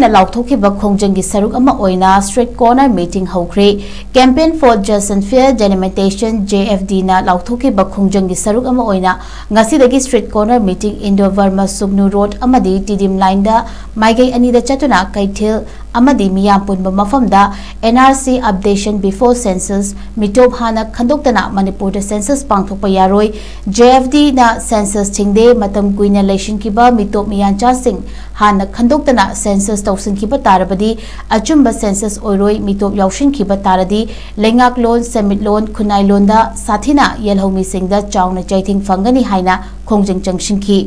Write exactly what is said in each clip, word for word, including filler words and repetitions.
ꯂꯥꯎꯊꯣꯛꯈꯤꯕ ꯈꯣꯡꯖꯪꯒꯤ ꯁꯔꯨꯛ ꯑꯃ ꯑꯣꯏꯅ street corner meeting ꯍꯧꯈ꯭ꯔꯦ꯫ Campaign for Just and Fair Delimitation, J F D ꯅ ꯂꯥꯎꯊꯣꯛꯈꯤꯕ ꯈꯣꯡꯖꯪꯒꯤ ꯁꯔꯨꯛ ꯑꯃ ꯑꯣꯏꯅ ꯉꯁꯤꯗꯒꯤ street corner meeting Indo Burma Sugnu Road ꯑꯃꯗꯤ Tidim Line ꯗ ꯃꯥꯏꯀꯩ ꯑꯅꯤꯗ ꯆꯠꯇꯨꯅ ꯀꯩꯊꯦꯜ ꯑꯃꯗꯤ ꯃꯤꯌꯥꯝ ꯄꯨꯟꯕ ꯃꯐꯝꯗ N R C updation before census, ꯃꯤꯇꯣꯞ ꯍꯥꯟꯅ ꯈꯟꯗꯣꯛꯇꯅ ꯃꯅꯤꯄꯨꯔꯗ census ꯄꯥꯡꯊꯣꯛꯄ ꯌꯥꯔꯣꯏ, J F D ꯅ census ꯊꯤꯡꯗꯦ, ꯃꯇꯝ ꯀꯨꯏꯅ ꯂꯩꯁꯤꯟꯈꯤꯕ ꯃꯤꯇꯣꯞ ꯃꯤꯌꯥꯟꯆꯥꯁꯤꯡ ꯍꯥꯟꯅ ꯈꯟꯗꯣꯛꯇꯅ census ꯇꯧꯁꯤꯟꯈꯤꯕ ꯇꯥꯔꯕꯗꯤ ꯑꯆꯨꯝꯕ census ꯑꯣꯏꯔꯣꯏ, ꯃꯤꯇꯣꯞ ꯌꯥꯎꯁꯤꯟꯈꯤꯕ ꯇꯥꯔꯗꯤ ꯂꯩꯉꯥꯛꯂꯣꯟ, ꯁꯦꯟꯃꯤꯠꯂꯣꯟ, ꯈꯨꯟꯅꯥꯏꯂꯣꯟꯗ ꯁꯥꯊꯤꯅ ꯌꯦꯜꯍꯧꯃꯤꯁꯤꯡꯗ ꯆꯥꯎꯅ ꯆꯩꯊꯦꯡ ꯐꯪꯒꯅꯤ ꯍꯥꯏꯅ ꯈꯣꯡꯖꯪ ꯆꯪꯁꯤꯟꯈꯤ꯫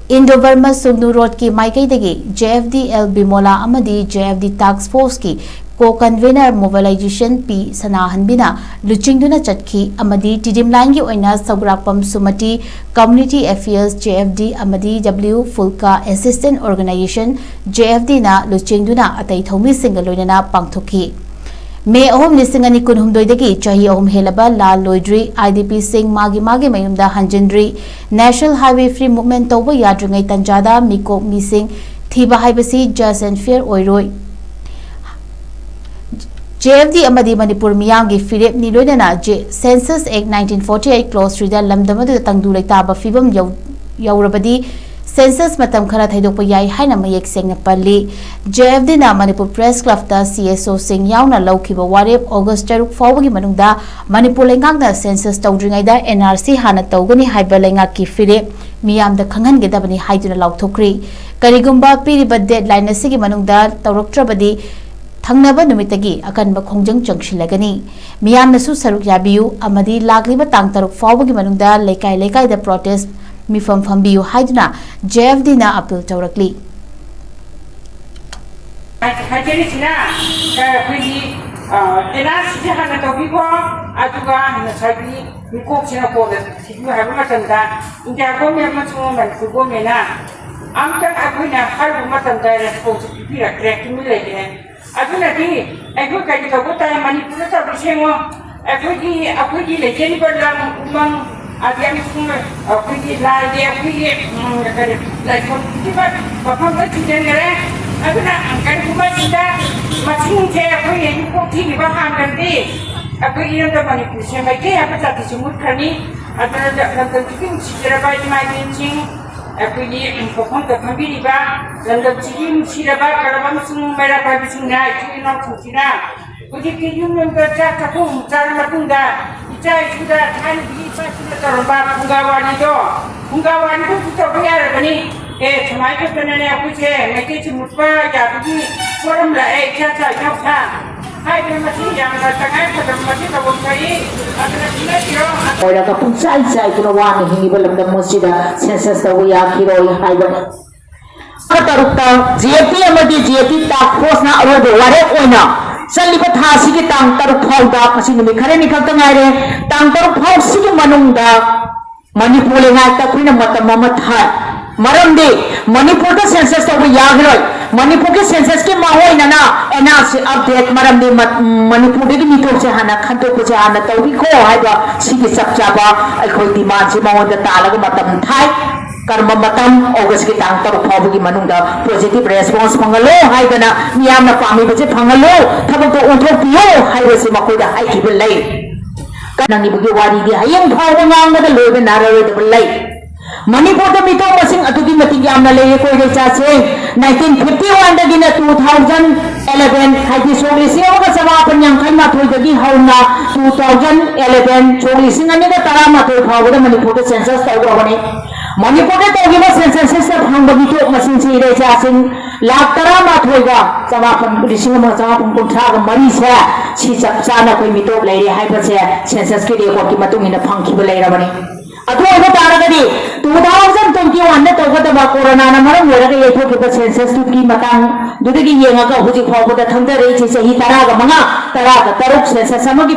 Indo Burma Sugnu Road ꯀꯤ ꯃꯥꯏꯀꯩꯗꯒꯤ J F D L ꯕꯤꯃꯣꯂꯥ ꯑꯃꯗꯤ J F D Task Force ꯀꯤ co-convener mobilization P ꯁꯅꯥꯍꯟꯕꯤꯅ ꯂꯨꯆꯤꯡꯗꯨꯅ ꯆꯠꯈꯤ ꯑꯃꯗꯤ Tidim Line ꯒꯤ ꯑꯣꯏꯅ ꯁꯧꯒ꯭ꯔꯥꯛꯄꯝ ꯁꯨꯃꯇꯤ, Community Affairs, J F D ꯑꯃꯗꯤ W Fulka Assistant Organization, J F D ꯅ ꯂꯨꯆꯤꯡꯗꯨꯅ ꯑꯇꯩ ꯊꯧꯃꯤꯁꯤꯡꯒ ꯂꯣꯏꯅꯅ ꯄꯥꯡꯊꯣꯛꯈꯤ꯫ ꯃꯦ ꯑꯍꯨꯝ, ꯂꯤꯁꯤꯡ ꯑꯅꯤ ꯀꯨꯟꯍꯨꯝꯗꯣꯏꯗꯒꯤ ꯆꯍꯤ ꯑꯍꯨꯝ ꯍꯦꯜꯂꯕ ꯂꯥꯜ ꯂꯣꯏꯗ꯭ꯔꯤ, I D P ꯁꯤꯡ ꯃꯥꯒꯤ ꯃꯥꯒꯤ ꯃꯌꯨꯝꯗ ꯍꯟꯖꯤꯟꯗ꯭ꯔꯤ, National Highway Free Movement ꯇꯧꯕ ꯌꯥꯗ꯭ꯔꯤꯉꯩ ꯇꯟꯖꯥꯗ ꯃꯤꯀꯣꯛ ꯃꯤꯁꯤꯡ ꯊꯤꯕ ꯍꯥꯏꯕꯁꯤ just and fair ꯑꯣꯏꯔꯣꯏ꯫ J F D ꯑꯃꯗꯤ ꯃꯅꯤꯄꯨꯔ ꯃꯤꯌꯥꯝꯒꯤ ꯐꯤꯔꯦꯞꯅꯤ, ꯂꯣꯏꯅꯅ J-, Census Act nineteen forty-eight Clause three ꯗ ꯂꯝꯗꯝ ꯑꯗꯨꯗ ꯇꯪꯗꯨ ꯂꯩꯇꯥꯕ ꯐꯤꯕꯝ ꯌꯧ-, ꯌꯧꯔꯕꯗꯤ census ꯃꯇꯝ ꯈꯔ ꯊꯩꯗꯣꯛꯄ ꯌꯥꯏ ꯍꯥꯏꯅ ꯃꯌꯦꯛ ꯁꯦꯡꯅ ꯄꯜꯂꯤ꯫ J F D ꯅ Manipur Press Club ꯇ C S O ꯁꯤꯡ ꯌꯥꯎꯅ ꯂꯧꯈꯤꯕ ꯋꯥꯔꯦꯞ August ꯇꯔꯨꯛ ꯐꯥꯎꯕꯒꯤ ꯃꯅꯨꯡꯗ ꯃꯅꯤꯄꯨꯔ ꯂꯩꯉꯥꯛꯅ census ꯇꯧꯗ꯭ꯔꯤꯉꯩꯗ N R C ꯍꯥꯟꯅ ꯇꯧꯒꯅꯤ ꯍꯥꯏꯕ ꯂꯩꯉꯥꯛꯀꯤ ꯐꯤꯔꯦꯞ ꯃꯤꯌꯥꯝꯗ ꯈꯪꯍꯟꯒꯗꯕꯅꯤ ꯍꯥꯏꯗꯨꯅ ꯂꯥꯎꯊꯣꯛꯈ꯭ꯔꯤ꯫ ꯀꯔꯤꯒꯨꯝꯕ ꯄꯤꯔꯤꯕ deadline ꯑꯁꯤꯒꯤ ꯃꯅꯨꯡꯗ ꯇꯧꯔꯛꯇ꯭ꯔꯕꯗꯤ ꯊꯪꯅꯕ ꯅꯨꯃꯤꯠꯇꯒꯤ ꯑꯀꯟꯕ ꯈꯣꯡꯖꯪ ꯆꯪꯁꯤꯜꯂꯒꯅꯤ꯫ ꯃꯤꯌꯥꯝꯅꯁꯨ ꯁꯔꯨꯛ ꯌꯥꯕꯤꯌꯨ ꯑꯃꯗꯤ ꯂꯥꯛꯂꯤꯕ ꯇꯥꯡ ꯇꯔꯨꯛ ꯐꯥꯎꯕꯒꯤ ꯃꯅꯨꯡꯗ ꯂꯩꯀꯥꯏ ꯂꯩꯀꯥꯏꯗ protest ꯃꯤꯐꯝ ꯐꯝꯕꯤꯌꯨ ꯍꯥꯏꯗꯨꯅ J F D ꯅ appeal ꯇꯧꯔꯛꯂꯤ꯫ ꯍꯥꯏꯖꯔꯤꯁꯤꯅ, ꯑꯩꯈꯣꯏꯒꯤ, ꯑ, N R C ꯁꯦ ꯍꯥꯟꯅ ꯇꯧꯕꯤꯈꯣ, ꯑꯗꯨꯒ ꯉꯁꯥꯏꯒꯤ ꯃꯤꯀꯣꯛꯁꯤꯅ ꯀꯣꯟꯅ ꯊꯤꯕꯤꯌꯨ ꯍꯥꯏꯕ ꯃꯇꯝꯗ India government ꯑꯃꯁꯨꯡ ꯃꯅꯤꯄꯨꯔ government ꯅ ꯑꯝꯇꯪ ꯑꯩꯈꯣꯏꯅ ꯍꯥꯏꯔꯨꯕ ꯃꯇꯝꯗ response ꯄꯤꯕꯤꯔꯛꯇ꯭ꯔꯦ, ꯇꯨꯃꯤꯟ ꯂꯩꯈ꯭ꯔꯦ꯫ ꯑꯗꯨꯅꯗꯤ ꯑꯩꯈꯣꯏ ꯀꯔꯤ ꯇꯧꯕ ꯇꯥꯏ? ꯃꯅꯤꯄꯨꯔꯗ ꯇꯧꯔꯤꯁꯦ ꯌꯦꯡꯉꯣ, ꯑꯩꯈꯣꯏꯒꯤ, ꯑꯩꯈꯣꯏꯒꯤ ꯂꯩꯖꯔꯤꯕ ꯂꯝ, ꯎꯃꯪ, ꯑꯗꯒꯤ ꯑꯃꯁꯨꯡ ꯑꯩꯈꯣꯏꯒꯤ ꯂꯥꯏꯒꯤ, ꯑꯩꯈꯣꯏꯒꯤ, ꯎꯝ, ꯀꯔꯤ, ꯂꯥꯏꯐꯝ ꯄꯤꯕ ꯃꯐꯝ ꯂꯣꯏ ꯊꯤꯡꯖꯤꯟꯈꯔꯦ꯫ ꯑꯗꯨꯅ ꯀꯔꯤꯒꯨꯝꯕ ꯁꯤꯗ ꯃꯁꯤꯡꯁꯦ ꯑꯩꯈꯣꯏ ꯍꯧꯖꯤꯛ ꯄꯣꯛꯊꯤꯔꯤꯕ ꯍꯥꯟꯅꯗꯤ ꯑꯩꯈꯣꯏ ꯏꯔꯝꯗꯝ ꯃꯅꯤꯄꯨꯔꯁꯦ ꯃꯩꯇꯩ ꯍꯥꯏꯕ ꯖꯥꯇꯤꯁꯨ ꯃꯨꯠꯈ꯭ꯔꯅꯤ꯫ ꯑꯗꯨꯅ ꯂꯝꯗꯝꯁꯤꯒꯤ ꯅꯨꯡꯁꯤꯖꯔꯕ ꯏꯃꯥ ꯏꯕꯦꯟꯁꯤꯡ, ꯑꯩꯈꯣꯏꯒꯤ ꯄꯣꯛꯐꯝꯗ ꯐꯝꯕꯤꯔꯤꯕ ꯂꯝꯗꯝꯁꯤꯒꯤ ꯅꯨꯡꯁꯤꯔꯕ ꯀꯔꯝꯕ ꯑꯃꯁꯨꯡ ꯃꯩꯔꯥ ꯄꯥꯏꯕꯤꯁꯤꯡꯅ, ꯏꯆꯤꯜ ꯏꯅꯥꯎꯁꯤꯡꯁꯤꯅ ꯍꯧꯖꯤꯛꯇꯤ ꯌꯨꯝ ꯌꯨꯝꯗ ꯆꯥꯛ ꯆꯥꯛꯈꯨꯝ ꯆꯥꯔ ꯃꯇꯨꯡꯗ ꯏꯆꯥ ꯏꯁꯨꯗ ꯊꯥꯏꯅꯒꯤ ꯏꯄꯥ ꯏꯄꯨꯅ ꯇꯧꯔꯝꯕ ꯐꯨꯡꯒꯥ ꯋꯥꯔꯤꯗꯣ, ꯐꯨꯡꯒꯥ ꯋꯥꯔꯤꯗꯨꯁꯨ ꯇꯧꯕ ꯌꯥꯔꯕꯅꯤ꯫ ꯑꯦ, ꯁꯨꯃꯥꯏꯅ ꯇꯧꯗꯅꯅꯦ ꯑꯩꯈꯣꯏꯁꯦ ꯃꯩꯇꯩꯁꯨ ꯃꯨꯠꯄ ꯌꯥꯕꯒꯤ ꯄꯣꯠ ꯑꯃ ꯂꯥꯛꯑꯦ, ꯏꯆꯥ ꯆꯥ ꯏꯅꯥꯎ ꯆꯥ ꯍꯥꯏꯗꯅ ꯃꯁꯤ ꯌꯥꯝꯅ ꯇꯉꯥꯏ ꯐꯗꯕ ꯃꯁꯤ ꯇꯧꯐꯝ ꯊꯣꯛꯏ꯫ ꯑꯗꯨꯅ ꯁꯤꯟꯅꯕꯤꯔꯣ꯫ ꯑꯣꯏꯔꯒ ꯄꯨꯡꯆꯥꯏ ꯆꯥꯏꯗꯨꯅ ꯋꯥꯅ ꯍꯤꯡꯉꯤꯕ ꯂꯝꯗꯝ ꯑꯁꯤꯗ ꯁꯦꯟꯁꯁ ꯇꯧꯕ ꯌꯥꯈꯤꯔꯣꯏ ꯍꯥꯏꯕꯅꯤ꯫ ꯇꯥꯡ ꯇꯔꯨꯛꯇ ꯖꯤ ꯑꯦ ꯇꯤ ꯑꯃꯗꯤ ꯖꯤ ꯑꯦ ꯇꯤ ꯇꯥꯛꯁ ꯐꯣꯔꯁꯅ ꯑꯔꯣꯏꯕ ꯋꯥꯔꯦꯞ ꯑꯣꯏꯅ ꯆꯠꯂꯤꯕ ꯊꯥ ꯑꯁꯤꯒꯤ ꯇꯥꯡ ꯇꯔꯨꯛ ꯐꯥꯎꯗ, ꯉꯁꯤ ꯅꯨꯃꯤꯠ ꯈꯔꯅꯤ ꯈꯛꯇ ꯉꯥꯏꯔꯦ, ꯇꯥꯡ ꯇꯔꯨꯛ ꯐꯥꯎ ꯁꯤꯒꯤ ꯃꯅꯨꯡꯗ ꯃꯅꯤꯄꯨꯔ ꯂꯩꯉꯥꯛꯇ ꯑꯩꯈꯣꯏꯅ ꯃꯇꯝ ꯑꯃ ꯊꯥꯏ꯫ ꯃꯔꯝꯗꯤ ꯃꯅꯤꯄꯨꯔꯗ ꯁꯦꯟꯁꯁ ꯇꯧꯕ ꯌꯥꯈꯤꯔꯣꯏ, ꯃꯅꯤꯄꯨꯔꯒꯤ ꯁꯦꯟꯁꯁꯀꯤ ꯃꯥꯡꯑꯣꯏꯅꯅ ꯑꯦꯟ ꯑꯥꯔ ꯁꯤ ꯑꯞꯗꯦꯠ, ꯃꯔꯝꯗꯤ ꯃ-, ꯃꯅꯤꯄꯨꯔꯗꯒꯤ ꯃꯤꯇꯣꯞꯁꯦ ꯍꯥꯟꯅ ꯈꯟꯗꯣꯛꯄꯁꯦ ꯍꯥꯟꯅ ꯇꯧꯕꯤꯈꯣ ꯍꯥꯏꯕ ꯁꯤꯒꯤ ꯆꯞ ꯆꯥꯕ ꯑꯩꯈꯣꯏ ꯗꯤꯃꯥꯟꯁꯦ ꯃꯉꯣꯟꯗ ꯇꯥꯜꯂꯒ ꯃꯇꯝ ꯊꯥꯏ꯫ ꯀꯔꯝꯕ ꯃꯇꯝ? ꯑꯣꯒꯁꯀꯤ ꯇꯥꯡ ꯇꯔꯨꯛ ꯐꯥꯎꯕꯒꯤ ꯃꯅꯨꯡꯗ ꯄꯣꯖꯤꯇꯤꯚ ꯔꯦꯁꯄꯣꯟꯁ ꯐꯪꯍꯜꯂꯨ ꯍꯥꯏꯗꯅ, ꯃꯤꯌꯥꯝꯅ ꯄꯥꯝꯃꯤꯕꯁꯦ ꯐꯪꯍꯜꯂꯨ, ꯊꯕꯛꯇꯣ ꯑꯣꯟꯊꯣꯛꯄꯤꯌꯨ ꯍꯥꯏꯕꯁꯤ ꯃꯈꯣꯏꯗ ꯍꯥꯏꯈꯤꯕ ꯂꯩ꯫ ꯅꯪꯉꯤꯕꯒꯤ ꯋꯥꯔꯤꯗꯤ ꯍꯌꯦꯡ ꯐꯥꯎꯕ ꯉꯥꯡꯕꯗ ꯂꯣꯏꯕ ꯅꯥꯏꯔꯔꯣꯏꯗꯕ ꯂꯩ꯫ ꯃꯅꯤꯄꯨꯔꯗ ꯃꯤꯇꯣꯞ ꯃꯁꯤꯡ ꯑꯗꯨꯛꯀꯤ ꯃꯇꯤꯛ ꯌꯥꯝꯅ ꯂꯩꯔꯦ, ꯀꯣꯏꯔꯦ ꯆꯥꯁꯦ꯫ ꯅꯥꯏꯟꯇꯤꯟ ꯐꯤꯐꯇꯤ ꯋꯥꯟꯗꯒꯤꯅ ꯇꯨ ꯊꯥꯎꯖꯟ ꯑꯦꯂꯦꯚꯦꯟ, ꯍꯥꯏꯗꯤ ꯁꯣꯛ ꯂꯤꯁꯤꯡ ꯑꯃꯒ ꯆꯃꯥꯄꯟ ꯌꯥꯡꯈꯩ ꯃꯥꯊꯣꯏꯗꯒꯤ ꯍꯧꯅ ꯇꯨ ꯊꯥꯎꯖꯟ ꯑꯦꯂꯦꯚꯦꯟ, ꯁꯣꯛ ꯂꯤꯁꯤꯡ ꯑꯅꯤꯒ ꯇꯔꯥꯃꯥꯊꯣꯏ ꯐꯥꯎꯕꯗ ꯃꯅꯤꯄꯨꯔꯗ ꯁꯦꯟꯁꯁ ꯇꯧꯈ꯭ꯔꯕꯅꯤ꯫ ꯃꯅꯤꯄꯨꯔꯗ ꯇꯧꯈꯤꯕ ꯁꯦꯟꯁꯁꯁꯤꯗ ꯐꯪꯕ ꯃꯤꯇꯣꯞ ꯃꯁꯤꯡꯁꯤ ꯏꯔꯩꯆꯥꯁꯤꯡ ꯂꯥꯈ ꯇꯔꯥꯃꯥꯊꯣꯏꯒ ꯆꯃꯥꯄꯟ, ꯂꯤꯁꯤꯡ ꯑꯃꯒ ꯆꯃꯥꯄꯟ ꯀꯨꯟꯊ꯭ꯔꯥꯒ ꯃꯔꯤꯁꯦ, ꯁꯤ ꯆꯞ ꯆꯥꯅ ꯑꯩꯈꯣꯏ ꯃꯤꯇꯣꯞ ꯂꯩꯔꯦ ꯍꯥꯏꯕꯁꯦ ꯁꯦꯟꯁꯁꯀꯤ ꯔꯦꯀꯣꯔꯗꯀꯤ ꯃꯇꯨꯡ ꯏꯟꯅ ꯐꯪꯈꯤꯕ ꯂꯩꯔꯕꯅꯤ꯫ ꯑꯗꯨ ꯑꯣꯏꯕ ꯇꯥꯔꯒꯗꯤ ꯇꯨ ꯊꯥꯎꯖꯟ ꯇ꯭ꯋꯦꯟꯇꯤ ꯋꯥꯟꯗ ꯇꯧꯒꯗꯕ ꯀꯣꯔꯣꯅꯥꯅ ꯃꯔꯝ ꯑꯣꯏꯔꯒ ꯌꯩꯊꯣꯛꯈꯤꯕ ꯁꯦꯟꯁꯁꯇꯨꯒꯤ ꯃꯇꯥꯡꯗꯨꯗꯒꯤ ꯌꯦꯡꯉꯒ ꯍꯧꯖꯤꯛ ꯐꯥꯎꯕꯗ ꯊꯪꯖꯔꯛꯏꯁꯤ ꯆꯍꯤ ꯇꯔꯥꯒ ꯃꯉꯥ, ꯇꯔꯥꯒ ꯇꯔꯨꯛ ꯁꯦꯟꯁꯁ ꯑꯃꯒꯤ